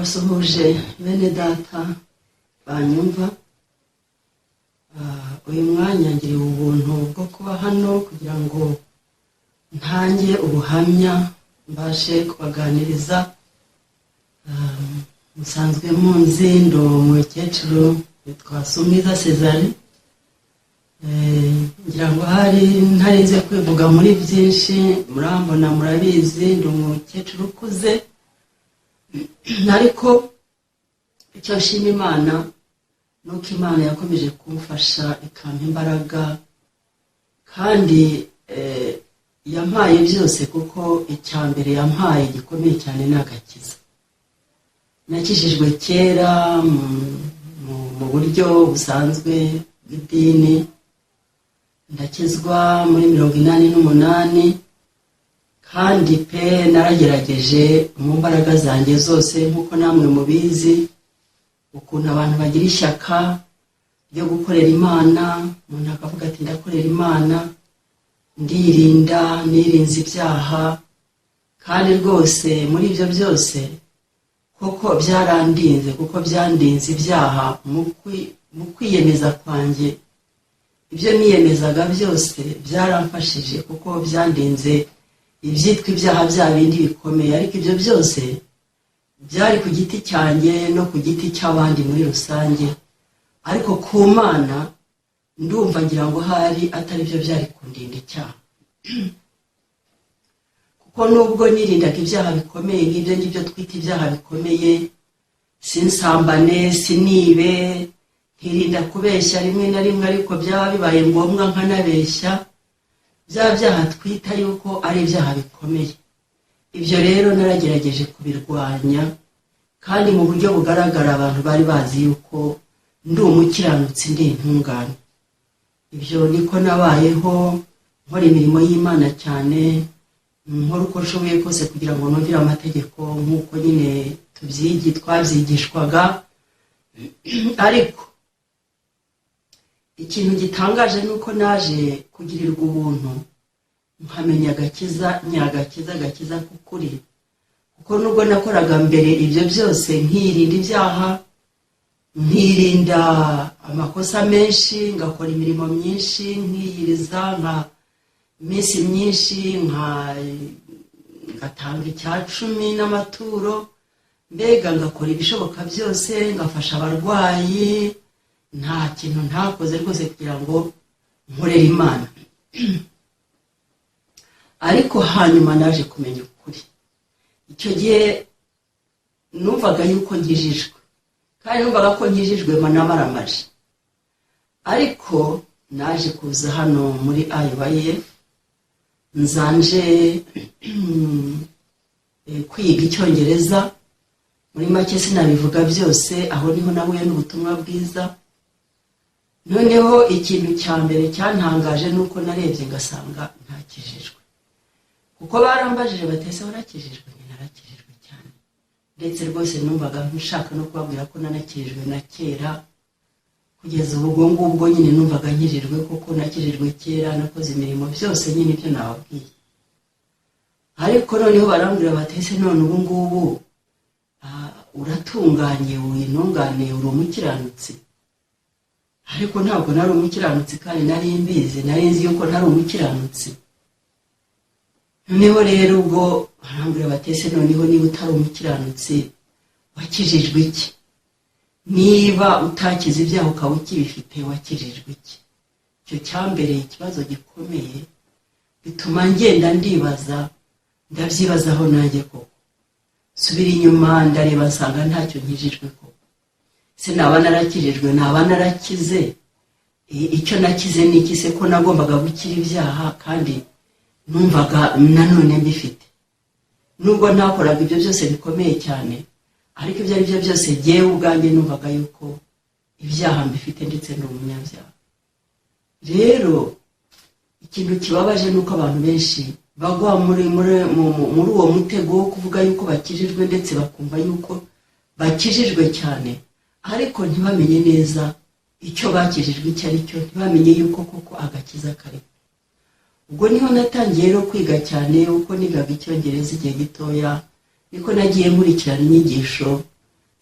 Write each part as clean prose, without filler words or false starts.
Ndabasuhuje bene data banyumva. Uyu mwanya ngiriwe ubuntu bwo kuba hano kugira ngo ntange ubuhamya, mbashe kubaganiriza. Musanzwe munzi, ndi umukecuru witwa Sumwiza Cesare. Ngira ngo hari ntarinze kwivuga muri byinshi, murambona, murabizi, ndi umukecuru ukuze. Ariko icyo nshima Imana ni uko Imana yakomeje kumfasha, ikampa imbaraga, kandi yampaye byose, kuko icya mbere yampaye gikomeye cyane ni agakiza. Nakijijwe kera mu buryo busanzwe bw'idini, ndakizwa muri 88, kandi pe naragerageje mu mbaraga zanjye zose, nk'uko namwe mubizi ukuntu abantu bagira ishyaka ryo gukorera Imana. Umuntu akavuga ati: "Ndakorera Imana, ndirinda, nirinze ibyaha." Kandi rwose muri ibyo byose koko byarandinze, kuko byandinze ibyaha mu kwiyemeza kwanjye. Ibyo niyemezaga byose byaramfashije, kuko byandinze ibyitwa ibyaha, bya bindi bikomeye. Ariko ibyo byose byari ku giti cyanjye no ku giti cy'abandi muri rusange, ariko ku Mana ndumva ngira ngo hari atari byo byari kundinda icyaha, kuko nubwo nirindaga ibyaha bikomeye nk'ibyo ngibyo twita ibyaha bikomeye, sinsambane, sinibe, nkirinda kubeshya rimwe na rimwe, ariko byaba bibaye ngombwa nkanabeshya, bya byaha twita yuko ari ibyaha bikomeye, ibyo rero naragerageje kubirwanya, kandi mu buryo bugaragara abantu bari bazi yuko ndi umukiranutsi, ndi intungane. Ibyo niko nabayeho, nkora imirimo y'Imana cyane, nkora uko nshoboye kose kugira ngo numvire amategeko nk'uko nyine tubyigi twabyigishwaga. Ariko ikintu gitangaje ni uko naje kugirirwa ubuntu, nkamenya agakiza nyagakiza, agakiza k'ukuri, kuko nubwo nakoraga mbere ibyo byose, nkirinda ibyaha, nkirinda amakosa menshi, ngakora imirimo myinshi, nkiyiriza nka iminsi myinshi, ngatanga icya cumi n'amaturo, mbega ngakora ibishoboka byose, ngafasha abarwayi, nta kintu ntakoze rwose kugira ngo nkorere Imana. Ariko hanyuma naje kumenya ukuri. Icyo gihe numvaga yuko nkijijwe, kandi numvaga ko nkijijwe namaramaje. Ariko naje kuza hano muri IYF, nzanje kwiga Icyongereza. Muri make sinabivuga byose, aho niho nahuye n'ubutumwa bwiza. Noneho ikintu cya mbere cyantangaje ni uko narebye ngasanga ntakijijwe, kuko barambajije bati: "Ese warakijijwe?" Ni narakijijwe cyane, ndetse rwose numvaga nshaka no kubabwira ko nanakijijwe na kera. Kugeza ubwo ngubwo nyine numvaga nkijijwe, kuko nakijijwe kera, nakoze imirimo byose nyine ibyo nababwiye. Ariko noneho barambwira bati: "Ese none ubu ngubu uratunganye, uri intungane, uri umukiranutsi?" Ariko ntabwo nari umukiranutsi, kandi nari mbizi, nari nzi yuko ntari umukiranutsi. Noneho rero ubwo barambwira bati: "Ese noneho niba utari umukiranutsi, wakijijwe iki? Niba utakize ibyaha ukaba ukibifite, wakijijwe iki?" Icyo cyambereye ikibazo gikomeye, bituma ngenda ndibaza, ndabyibazaho nanjye koko. Subira inyuma ndareba, nsanga ntacyo nkijijwe koko. Se naba narakijijwe, naba narakize? Icyo nakize ni iki se, ko nagombaga gukira ibyaha kandi numvaga nanone mbifite? Nubwo ntakoraga ibyo byose bikomeye cyane, ariko ibyo ari byo byose jyewe ubwanjye numvaga yuko ibyaha mbifite, ndetse ndi umunyabyaha. Rero ikintu kibabaje ni uko abantu benshi bagwa muri uwo mutego wo kuvuga yuko bakijijwe, ndetse bakumva yuko bakijijwe cyane, ariko ntibamenye neza icyo bakijijwe icyo ari cyo, ntibamenye yuko koko agakiza kariho. Ubwo niho natangiye rero kwiga cyane. Uko nigaga Icyongereza igihe gitoya, niko nagiye nkurikirana inyigisho.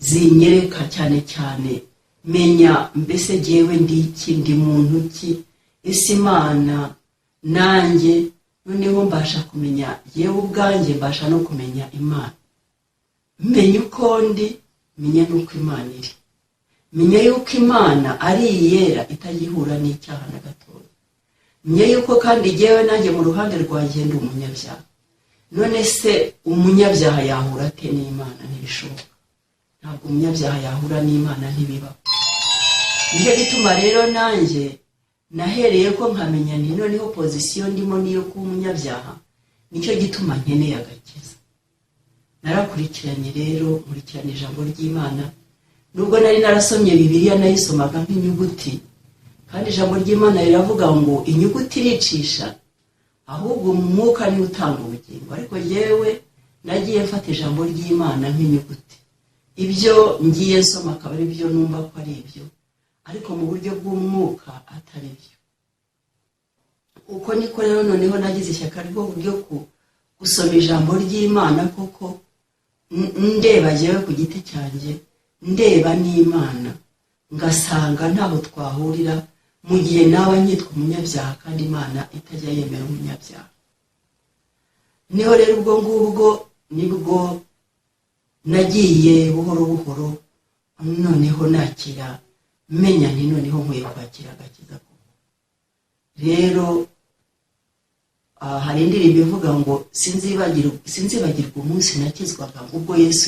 Zinyereka cyane cyane menya mbese jyewe ndi iki, ndi muntu ki, ese Imana nanjye. Noneho mbasha kumenya yewe ubwanjye, mbasha no kumenya Imana, menya uko ndi, menya n'uko Imana iri, menya yuko Imana ari iyera itajya n'icyaha na gatoya, menya yuko kandi jyewe nanjye mu ruhande rwanjye ndi umunyabyaha. None se umunyabyaha yahura ate n'Imana? Ntibishoboka, ntabwo umunyabyaha yahura n'Imana, ntibibaho. Nicyo gituma rero nanjye nahereye ko nkamenya nti noneho position ndimo niyo kuba umunyabyaha, nicyo gituma nkeneye agakiza. Narakurikiranye rero, nkurikirana ijambo ry'Imana. Nubwo nari narasomye Bibiliya, nayisomaga nk'inyuguti, kandi ijambo ry'Imana riravuga ngo inyuguti iricisha, ahubwo umwuka niwe utanga ubugingo. Ariko yewe nagiye mfata ijambo ry'Imana nk'inyuguti, ibyo ngiye nsoma akaba ari byo numva ko ari ibyo, ariko mu buryo bw'umwuka atari byo. Uko niko rero noneho nagize ishyaka ryo gusoma ijambo ry'Imana koko, ndeba jyewe ku giti cyanjye, ndeba n'Imana, ngasanga ntaho twahurira mu gihe naba nyitwa umunyabyaha kandi Imana itajya yemera umunyabyaha. Niho rero ubwo ngubwo nibwo nagiye buhoro buhoro noneho nakira, menya nti noneho nkwiye kwakira agakiza koko. Rero hari indirimbo ivuga ngo "Sinzibagirwa umunsi nakizwaga, ngo ubwo Yesu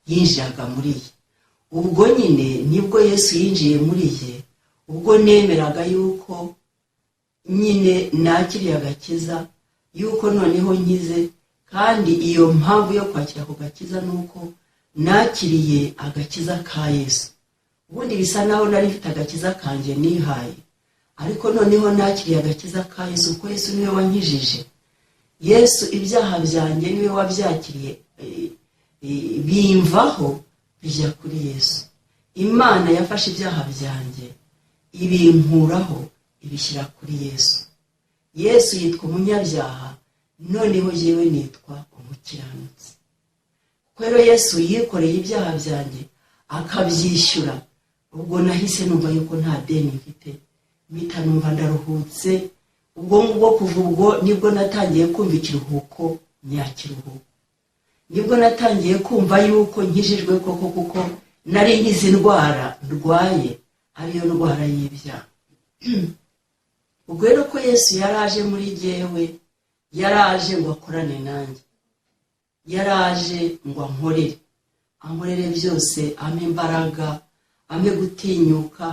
yinjiraga muri ye." Ubwo nyine nibwo Yesu yinjiye muri ye, ubwo nemeraga yuko nyine nakiriye agakiza, yuko noneho nkize. Kandi iyo mpamvu yo kwakira ako gakiza ni uko nakiriye agakiza ka Yesu. Ubundi bisa naho nari mfite agakiza kanjye nihaye, ariko noneho nakiriye agakiza ka Yesu, kuko Yesu niwe wankijije. Yesu ibyaha byanjye niwe wabyakiriye, bimvaho bijya kuri Yesu. Imana yafashe ibyaha byanjye ibinkuraho, ibishyira kuri Yesu. Yesu yitwa umunyabyaha, noneho yewe nitwa umukiranutsi. Kuko rero Yesu yikoreye ibyaha byanjye akabyishyura, ubwo nahise numva yuko nta deni mfite, mpita numva ndaruhutse. Ubwo ngubwo kuva ubwo nibwo natangiye kumva ikiruhuko nyakiruhuko, nibwo natangiye kumva yuko nkijijwe koko, kuko nari nkize indwara ndwaye, ariyo ndwara y'ibyaha. Ubwo rero ko Yesu yari aje muri jyewe, yari aje ngo akorane nanjye, yari aje ngo ankorere, ankorere byose, ampe imbaraga, ampe gutinyuka,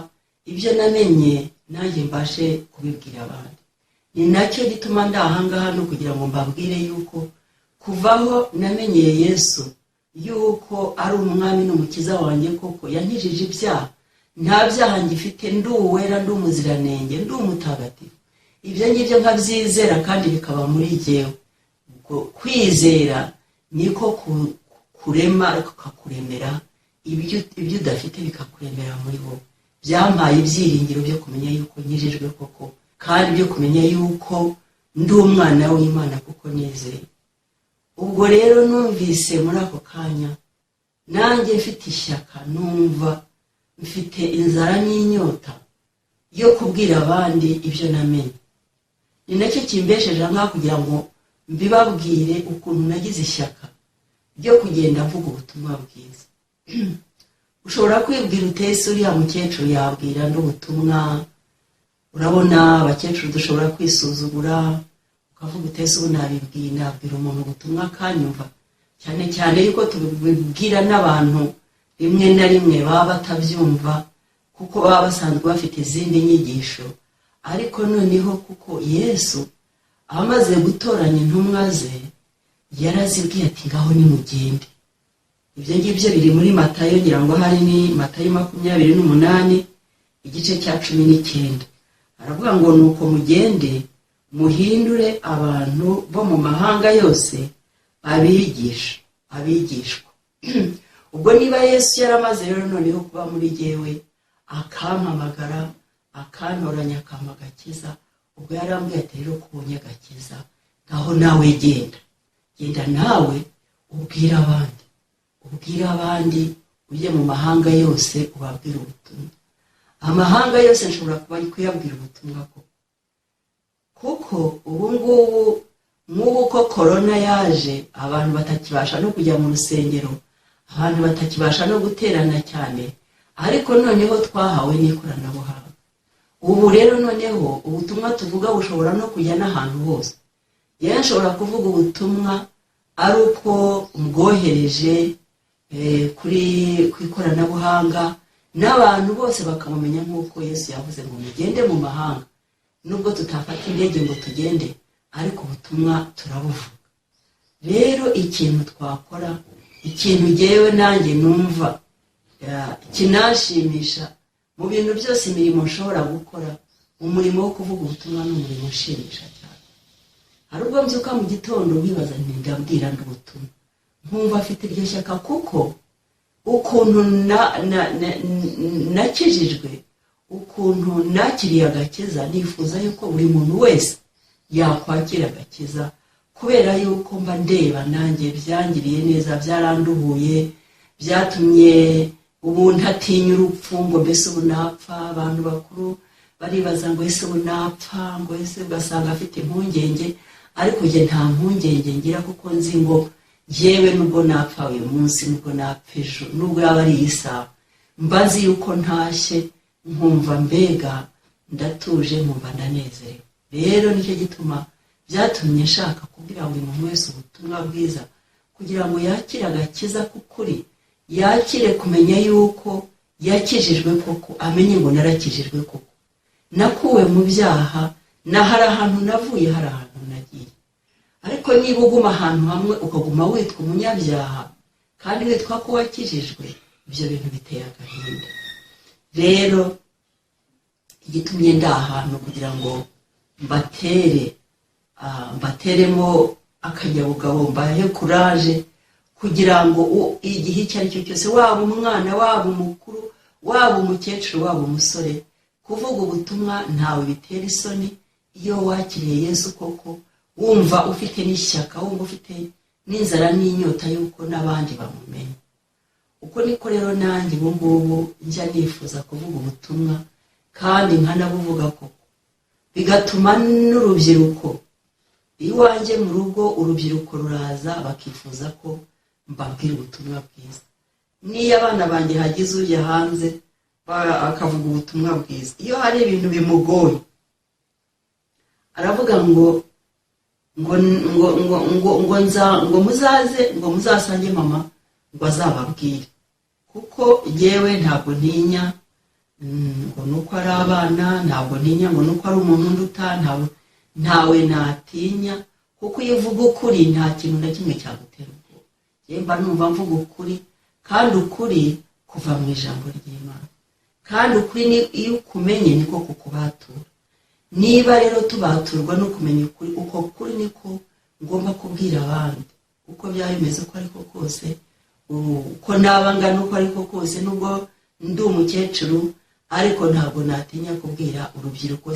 ibyo namenye nanjye mbashe kubibwira abandi. Ni nacyo gituma ndi ahangaha, no kugira ngo mbabwire yuko kuvaho namenyeye Yesu yuko ari Umwami n'Umukiza wanjye koko, yankijije ibyaha, nta byaha ngifite, ndi uwera, ndi umuziranenge, ndi umutagatifu. Ibyo ngibyo nkabyizera kandi bikaba muri jyewe. Ubwo kwizera niko kurema, kukakuremera ibyo udafite, bikakuremera muri wowe. Byampaye ibyiringiro byo kumenya yuko nkijijwe koko, kandi byo kumenya yuko ndi umwana w'Imana kuko nizeye. Ubwo rero numvise muri ako kanya nanjye mfite ishyaka, numva mfite inzara n'inyota yo kubwira abandi ibyo namenye. Ni nacyo kimbesheje nkaho kugira ngo mbibabwire ukuntu nagize ishyaka ryo kugenda mvuga ubutumwa bwiza. Ushobora kwibwira utese uriya mukecuru yabwira n'ubutumwa? Urabona abakecuru dushobora kwisuzugura, ukavuga utese ubu nabibwiye, nabwira umuntu ubutumwa akanyumva? Cyane cyane yuko tubibwira n'abantu rimwe na rimwe baba batabyumva, kuko baba basanzwe bafite izindi nyigisho. Ariko noneho kuko Yesu amaze gutoranya intumwa ze, yarazibwiye ati "Ngaho nimugende." Ibyo ngibyo biri muri Matayo, ngira ngo hari ni Matayo 28, igice cya 19. Aravuga ngo "Nuko mugende muhindure abantu bo mu mahanga yose abigisha, abigishwa." Ubwo niba Yesu yaramaze rero noneho kuba muri jyewe, akampamagara, akantoranya, akampa agakiza, ubwo yarambwiye ati "Rero ko ubonye agakiza, ngaho nawe genda, genda nawe ubwire abandi, ubwire abandi Ujye mu mahanga yose ubabwire ubutumwa. Amahanga yose nshobora kuba kuyabwira ubutumwa koko, kuko ubu ngubu, nk'ubu ko korona yaje, abantu batakibasha no kujya mu rusengero, abantu batakibasha no guterana cyane, ariko noneho twahawe n'ikoranabuhanga. Ubu rero noneho ubutumwa tuvuga bushobora no kujya n'ahantu hose. Yewe, nshobora kuvuga ubutumwa ari uko mbwohereje ku ikoranabuhanga, n'abantu bose bakamumenya, nk'uko Yesu yavuze ngo mugende mu mahanga. Nubwo tutafata indege ngo tugende, ariko ubutumwa turabuvuga. Rero ikintu twakora, ikintu ngewe nanjye numva kinashimisha mu bintu byose, imirimo nshobora gukora, umurimo wo kuvuga ubutumwa ni umurimo ushimisha cyane. Hari ubwo mbyuka mu gitondo nkibaza nti: "Ndabwira ndi ubutumwa?" Nkumva afite iryo shyaka, kuko ukuntu nakijijwe, ukuntu nakiriye agakiza, nifuza yuko buri muntu wese yakwakira agakiza, kubera yuko mba ndeba nanjye byangiriye neza, byaranduhuye, byatumye ubu ntatinya urupfu, ngo mbese ubu napfa. Abantu bakuru baribaza ngo ese ubu napfa, ngo ese, ugasanga afite impungenge, ariko njye nta mpungenge ngira, kuko nzi ngo yewe, nubwo napfa uyu munsi, nubwo napfa ejo, nubwo yaba ari iyi saha, mba nzi yuko ntashye, nkumva mbega ndatuje, nkumva ndanezerewe. Rero nicyo gituma byatumye nshaka kubwira buri muntu wese ubutumwa bwiza, kugira ngo yakire agakiza k'ukuri, yakire kumenya yuko yakijijwe koko, amenye ngo narakijijwe koko, nakuwe mu byaha, na hari ahantu navuye, hari ahantu nagiye. Ariko niba uguma ahantu hamwe, ukaguma witwa umunyabyaha kandi witwa ko wakijijwe, ibyo bintu biteye agahinda. Rero igitumye ndi ahantu kugira ngo mbatere, mbateremo akanyabugabo, mbahe courage, kugira ngo igihe icyo ari cyo cyose, waba umwana, waba umukuru, waba umukecuru, waba umusore, kuvuga ubutumwa ntawe bitera isoni. Iyo wakiriye Yesu koko, wumva ufite n'ishyaka, wumva ufite n'inzara n'inyota y'uko n'abandi bamumenya. Uko niko rero nanjye ubu ngubu njya nifuza kuvuga ubutumwa, kandi nkanabuvuga koko, bigatuma n'urubyiruko iwanjye mu rugo, urubyiruko ruraza bakifuza ko mbabwira ubutumwa bwiza. N'iyo abana banjye hagize ujya hanze akavuga ubutumwa bwiza, iyo hari ibintu bimugoye, aravuga ngo nza ngo muzaze, ngo muzasange mama, ngo azababwire, kuko yewe ntabwo ntinya ngo nuko ari abana, ntabwo ntinya ngo nuko ari umuntu nduta, ntawe natinya, kuko iyo uvuga ukuri nta kintu na kimwe cyagutera ubwoba. Njye mba numva mvuga ukuri, kandi ukuri kuva mu ijambo ry'Imana, kandi ukuri iyo ukumenye niko kukubatura. Niba rero tubaturwa no kumenya ukuri, uko kuri niko ngomba kubwira abandi, uko byaba bimeze uko ariko kose, uko naba ngana uko ariko kose. Nubwo ndi umukecuru, ariko ntabwo natinya kubwira urubyiruko,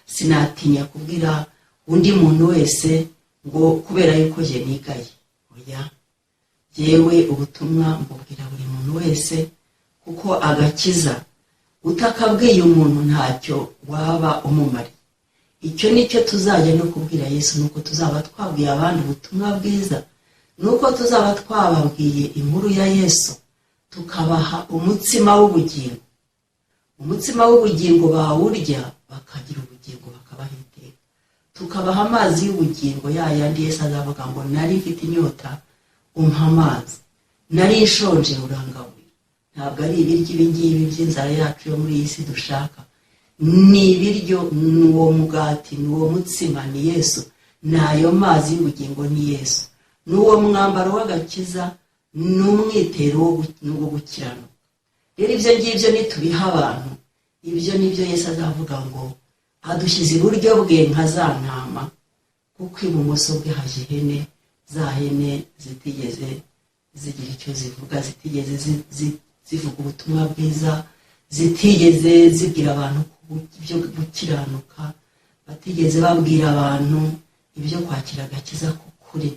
sinatinya kubwira undi muntu wese ngo kubera yuko jye nigaye. Oya, yewe, ubutumwa mbubwira buri muntu wese, kuko agakiza utakabwiye umuntu ntacyo waba umumariye. Icyo nicyo tuzajya no kubwira Yesu, nuko tuzaba twabwiye abandi ubutumwa bwiza, nuko tuzaba twababwiye inkuru ya Yesu, tukabaha umutsima w'ubugingo. Umutsima w'ubugingo bawurya bakagira ubugingo, bakabaha iteka. Tukabaha amazi y'ubugingo, ya yandi Yesu azavuga ngo: "Nari mfite inyota umpa amazi, nari nshonje urangaburira." Ntabwo ari ibiryo ibi ngibi by'inzara yacu yo muri iyi si dushaka, ni ibiryo, ni uwo mugati, ni uwo mutsima, ni Yesu, ni ayo mazi y'ubugingo, ni Yesu, ni uwo mwambaro w'agakiza, ni umwitero wo gukiranuka. Rero ibyo ngibyo nitubiha abantu, ibyo nibyo Yesu azavuga ngo adushyize iburyo bwe nka za ntama, kuko ibumoso bwe hajya ihene, za hene zitigeze zigira icyo zivuga, zitigeze zivuga ubutumwa bwiza, zitigeze zibwira abantu ibyo gukiranuka, batigeze babwira abantu ibyo kwakira agakiza k'ukuri,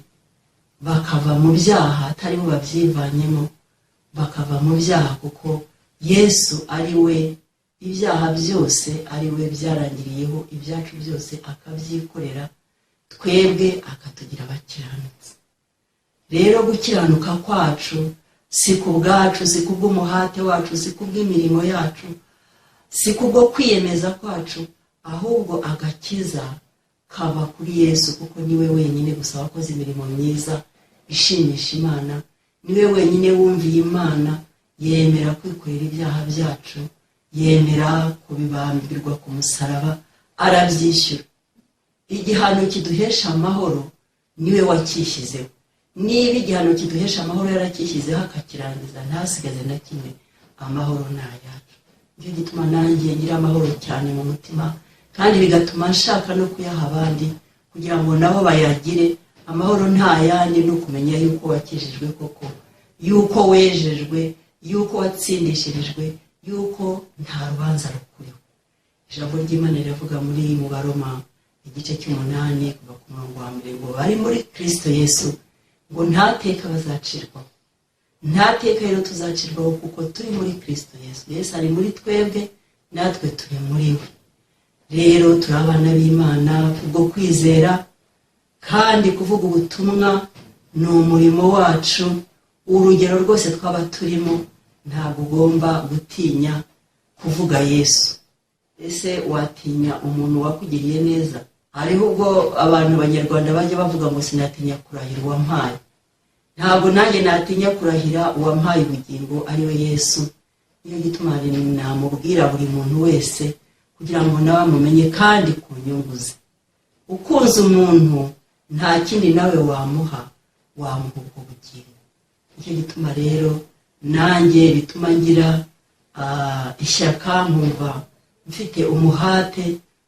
bakava mu byaha atari bo babyivanyemo. bakava mu byaha, kuko Yesu ari we ibyaha byose ari we byarangiriyeho, ibyacu byose akabyikorera, twebwe akatugira abakiranutsi. Rero gukiranuka kwacu si ku bwacu, si kubw'umuhate wacu, si kubw'imirimo yacu, si kubwo kwiyemeza kwacu, ahubwo agakiza kaba kuri Yesu, kuko niwe wenyine gusa wakoze imirimo myiza ishimisha Imana, niwe wenyine wumviye Imana, yemera kwikorera ibyaha byacu, yemera kubibambirwa ku musaraba, arabyishyura. Igihano kiduhesha amahoro niwe wacyishyizeho. Niba igihano kiduhesha amahoro yaracyishyizeho, akakirangiza, ntasigaze na kimwe, amahoro ni ayacu. Nicyo gituma nanjye ngira amahoro cyane mu mutima, kandi bigatuma nshaka no kuyaha abandi kugira ngo nabo bayagire. Amahoro nta yandi, ni ukumenya yuko wakijijwe koko, yuko wejejwe, yuko watsindishirijwe, yuko nta rubanza rukuriho. Ijambo ry'Imana riravuga muri mu Baroma igice cy'umunani kuva ku murongo wa mbere ngo bari muri Kirisito Yesu ngo nta teka bazacirwaho. Nta teka rero tuzacirwaho kuko turi muri Kirisito Yesu. Yesu ari muri twebwe, natwe turi muri we. Rero turi abana b'Imana kubwo kwizera, kandi kuvuga ubutumwa ni umurimo wacu. Urugero rwose twaba turimo, ntabwo ugomba gutinya kuvuga Yesu. Ese watinya umuntu wakugiriye neza? Hariho ubwo abantu Abanyarwanda bajya bavuga ngo "Sinatinya kurahira uwampaye." Ntabwo nanjye natinya kurahira uwampaye ubugingo, ariwe Yesu. Niyo gituma namubwira buri muntu wese kugira ngo nawe amumenye, kandi ku nyungu ze. Ukunze umuntu, nta kindi nawe wamuha, wamuha ubwo bugingo. Nicyo gituma rero nanjye bituma ngira ishyaka, nkumva mfite umuhate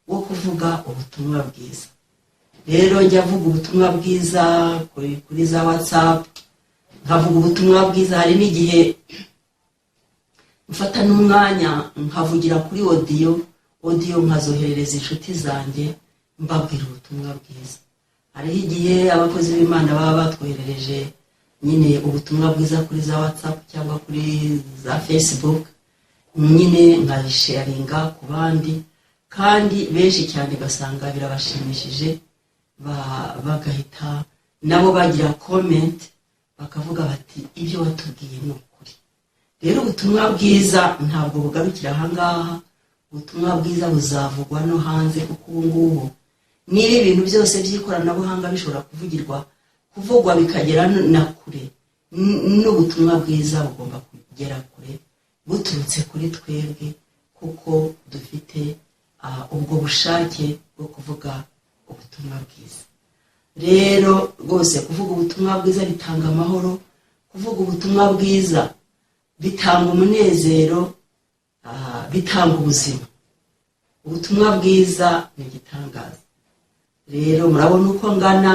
wo kuvuga ubutumwa bwiza. Rero njya avuga ubutumwa bwiza kuri za WhatsApp, nkavuga ubutumwa bwiza. Hari n'igihe mfata n'umwanya nkavugira kuri audio, audio nkazoherereza inshuti zanjye, mbabwira ubutumwa bwiza. Hariho igihe abakozi b'Imana baba batwoherereje nyine ubutumwa bwiza kuri za WhatsApp cyangwa kuri za Facebook, nyine nkabisharinga ku bandi, kandi benshi cyane ugasanga birabashimishije, bagahita nabo bagira comment, bakavuga bati "Ibyo watubwiye ni ukuri." Rero ubutumwa bwiza ntabwo bugarukira ahangaha. Ubutumwa bwiza buzavugwa no hanze, kuko ubu ngubu niba ibintu byose by'ikoranabuhanga bishobora kuvugwa bikagera na kure, n'ubutumwa bwiza bugomba kugera kure buturutse kuri twebwe, kuko dufite ubwo bushake bwo kuvuga ubutumwa bwiza. Rero rwose kuvuga ubutumwa bwiza bitanga amahoro, kuvuga ubutumwa bwiza bitanga umunezero, bitanga ubuzima. Ubutumwa bwiza ni igitangaza. Rero murabona uko ngana,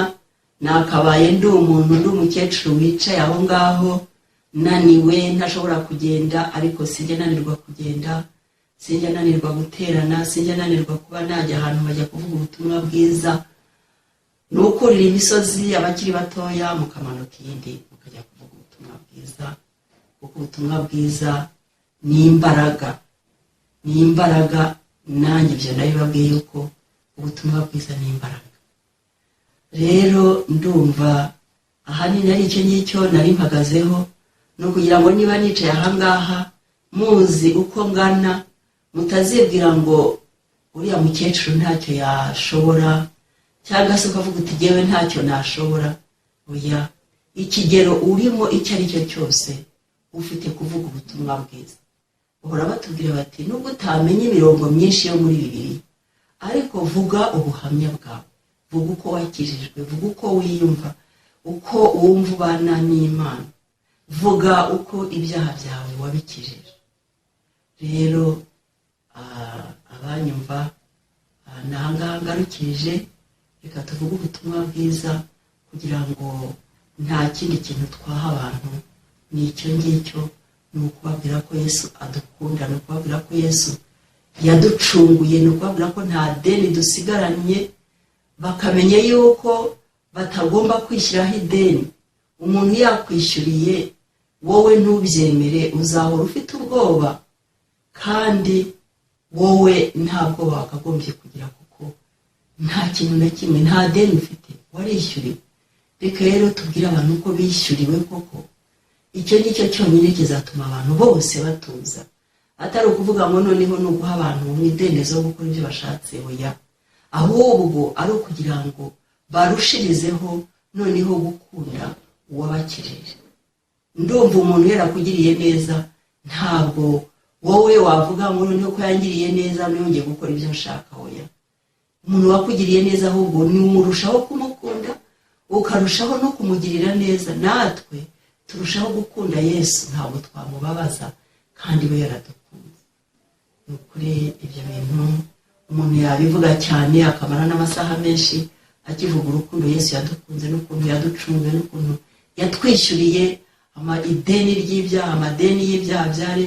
nakabaye ndi umuntu, ndi umukecuru wicaye aho ngaho naniwe, ntashobora kugenda, ariko sinjya nanirwa kugenda, sinjya nanirwa guterana, sinjya nanirwa kuba najya ahantu nkajya kuvuga ubutumwa bwiza. Ni ukurira imisozi, abakiri batoya mukamanuka iyindi, mukajya kuvuga ubutumwa bwiza, kuko ubutumwa bwiza ni imbaraga, ni imbaraga. Nanjye ibyo nabibabwiye yuko ubutumwa bwiza ni imbaraga. Rero ndumva ahanini ari icyo ngicyo nari mpagazeho, ni ukugira ngo niba nicaye ahangaha muzi uko ngana, mutazibwira ngo "Uriya mukecuru ntacyo yashobora," cyangwa se ukavuga uti "Jyewe ntacyo nashobora." Oya, ikigero urimo icyo ari cyo cyose, ufite kuvuga ubutumwa bwiza. Bahora batubwira bati "Nubwo utamenya imirongo myinshi yo muri Bibiliya, ariko vuga ubuhamya bwawe, vuga uko wakijijwe, vuga uko wiyumva, uko wumva ubana n'Imana, vuga uko ibyaha byawe wabikijije." Rero abanyumva, ni ahangaha ngarukirije. Reka tuvuge ubutumwa bwiza, kugira ngo nta kindi kintu twaha abantu ni icyo ngicyo, ni ukubabwira ko Yesu adukunda, ni ukubabwira ko Yesu yaducunguye, ni ukubabwira ko nta deni dusigaranye, bakamenya yuko batagomba kwishyiraho ideni. Umuntu yakwishyuriye, Wowe ntubyemere, uzahora ufite ubwoba, kandi wowe nta bwoba wakagombye kugira, kuko nta kintu na kimwe, nta deni ufite, warishyuriwe. Reka rero tubwire abantu ko bishyuriwe koko. Icyo ni cyo cyonyine kizatuma abantu bose batuza, atari ukuvuga ngo noneho ni uguha abantu umudendezo wo gukora ibyo bashatse. Oya, ahubwo ari ukugira ngo barushirizeho noneho gukunda uwabakijije. Ndumva umuntu yarakugiriye neza, ntabwo wowe wavuga ngo noneho ko yangiriye neza nongeye gukora ibyo nshaka. Oya, umuntu wakugiriye neza ahubwo ni umurushaho kumukunda, ukarushaho no kumugirira neza. Natwe turushaho gukunda Yesu, ntabwo twamubabaza kandi we yaradukunze. Ni ukuri, ibyo bintu umuntu yabivuga cyane, akamara n'amasaha menshi akivuga urukundo Yesu yadukunze, n'ukuntu yaducunguye, n'ukuntu yatwishyuriye ideni ry'ibyaha, amadeni y'ibyaha byari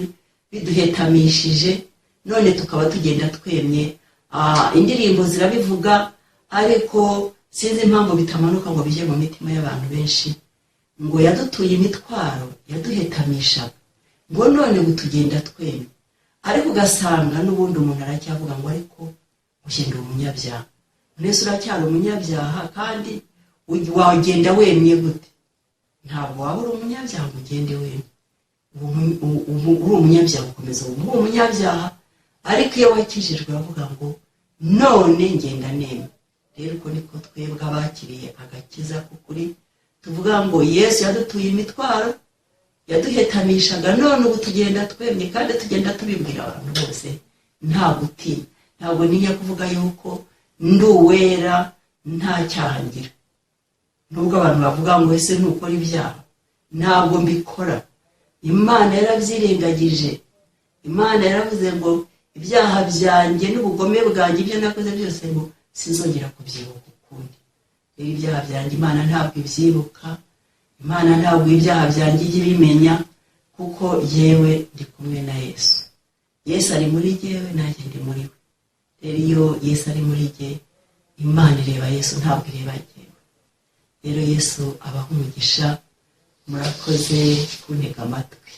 biduhetamishije, none tukaba tugenda twemye. Indirimbo zirabivuga, ariko sinzi impamvu bitamanuka ngo bijye mu mitima y'abantu benshi, ngo yadutuye imitwaro yaduhetamishaga, ngo none ngo tugenda twemye. Ariko ugasanga n'ubundi umuntu aracyavuga ngo ariko ugenda umunyabyaha. Mbese uracyari umunyabyaha, kandi wagenda wemye gute? Ntabwo waba uri umunyabyaha ngo ugende wemye. Ubu uri umunyabyaha, ukomeza uba uri umunyabyaha. Ariko iyo wakijijwe uravuga ngo none ngenda nemye. Rero uko niko twebwe abakiriye agakiza k'ukuri tuvuga ngo Yesu yadutuye imitwaro yaduhetamishaga, none ubu tugenda twemye, kandi tugenda tubibwira abantu bose nta gutinya. Ntabwo ntinya kuvuga yuko ndi uwera, nta cyaha ngira. Nubwo abantu bavuga ngo ese ntukora ibyaha? Ntabwo mbikora. Imana yarabyirengagije. Imana yaravuze ngo ibyaha byanjye n'ubugome bwanjye, ibyo nakoze byose, ngo sinzongera kubyibuka ukundi. Rero ibyaha byanjye Imana ntabwo ibyibuka, Imana ntabwo ibyaha byanjye ijya ibimenya, kuko yewe ndi kumwe na Yesu. Yesu ari muri jyewe, nanjye ndi muri we. Rero iyo Yesu ari muri jye, Imana ireba Yesu, ntabwo ireba jyewe. Rero Yesu abaha umugisha. Murakoze kuntega amatwi.